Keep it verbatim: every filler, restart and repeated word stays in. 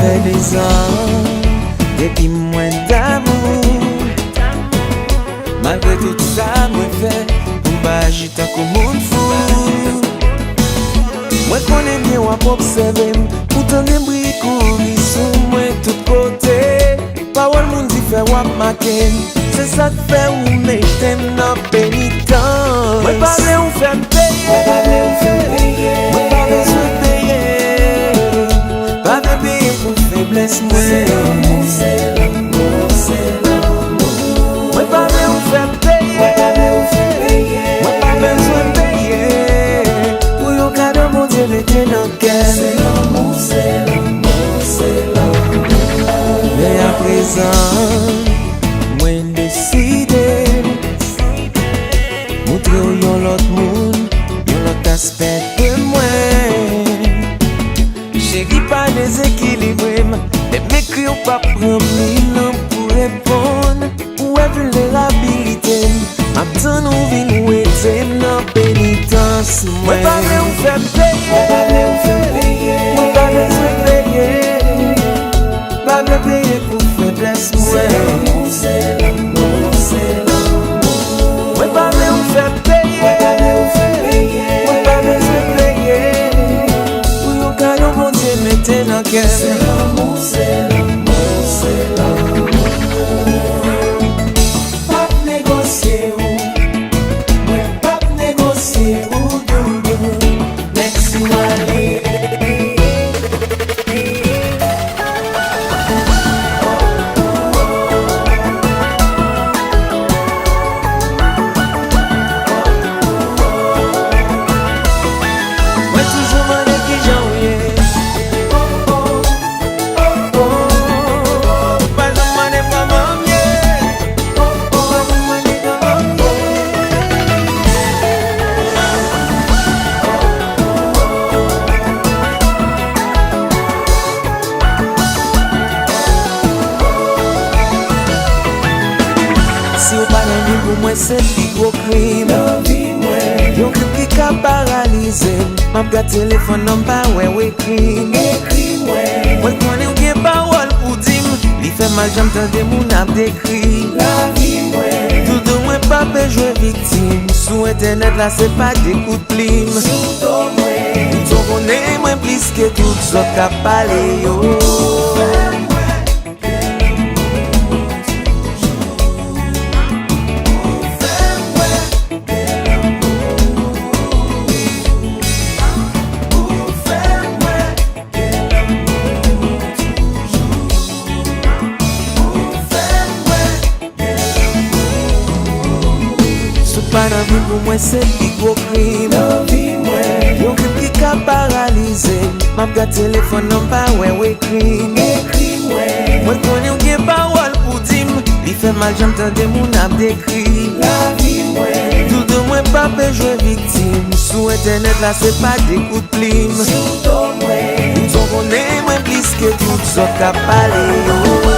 Fè dezan, depi mwen damou. Malgre tout sa mwen fè, pou m pa aji tankou moun fou. Mwen konnen byen w ap obsève m, ou tande bri kouri sou mwen tout kote. Pawòl moun di fè w ap make m, se sa k fè ou mete m nan penitans. Mwen pa vle ou fè m peye. Mwen pa vle ou fè m peye. Mwen pa bezwen peye. Pa vle peye pou feblès mwen. Se lanmou, se lanmou, se lanmou. Mwen pa vle ou fè m peye. Mwen pa vle ou fè m peye. Mwen pa bezwen peye. Pou yon kado Bondye mete nan kè m. Se lanmou, se lanmou, se lanmou. Men aprezan, mwen deside moutre w yon lòt moun, yon lòt aspè de mwen. Cheri, pa dezekilibre m. Lè m ekri w, pa pran minit pou reponn. Ou wè vilnerabilite m. M ap tann ou vin wete m nan penitans mwen. Mwen pa vle ou fè m peye. Mwen pa vle ou fè m peye. Mwen pa bezwen peye. Pa vle peye pou feblès mwen. Se lanmou, se lanmou, se lanmou. Mwen pa vle ou fè m peye. Mwen pa vle ou fè m peye. Mwen pa bezwen peye. Pou yon kado Bondye mete nan kè m. Se lanmou, se lanmou, se lanmou. P ap negosye ou. Mwen p ap negosye ou, doudou. Menm si w ale. Mwen toujou mande kijan w ye. Oh, oh, oh, oh. Ou pa janm mande m kòman m ye. Si w pa nan vi pou mwen, se pi gwo krim. Nan vi mwen. Yon krim ki ka paralize m. M ap gad telefòn nan, m pa wè w ekri m. Ekri mwen. Mwen konnen w gen pawòl pou di m. Li fè m mal jan m tande moun ap dekri lavi mwen. Doudou, mwen pa pe jwe viktim. Sou entènèt la, se pa de kout plim. Sou do mwen. Doudou, konnen mwen plis ke tout zòt k ap pale yo. Si w pa nan vi pou mwen, se pi gwo krim. Nan vi mwen. Yon krim ki ka paralize m. M ap gad telefòn nan, m pa wè w ekri m. Ekri mwen. Mwen konnen w gen pawòl pou di m. Li fè mal jan m tande moun ap dekri lavi mwen. Doudou, mwen pa pe jwe viktim. Sou entènèt la, se pa de kout plim. Sou do mwen. Doudou, konnen mwen plis ke tout zòt k ap pale yo.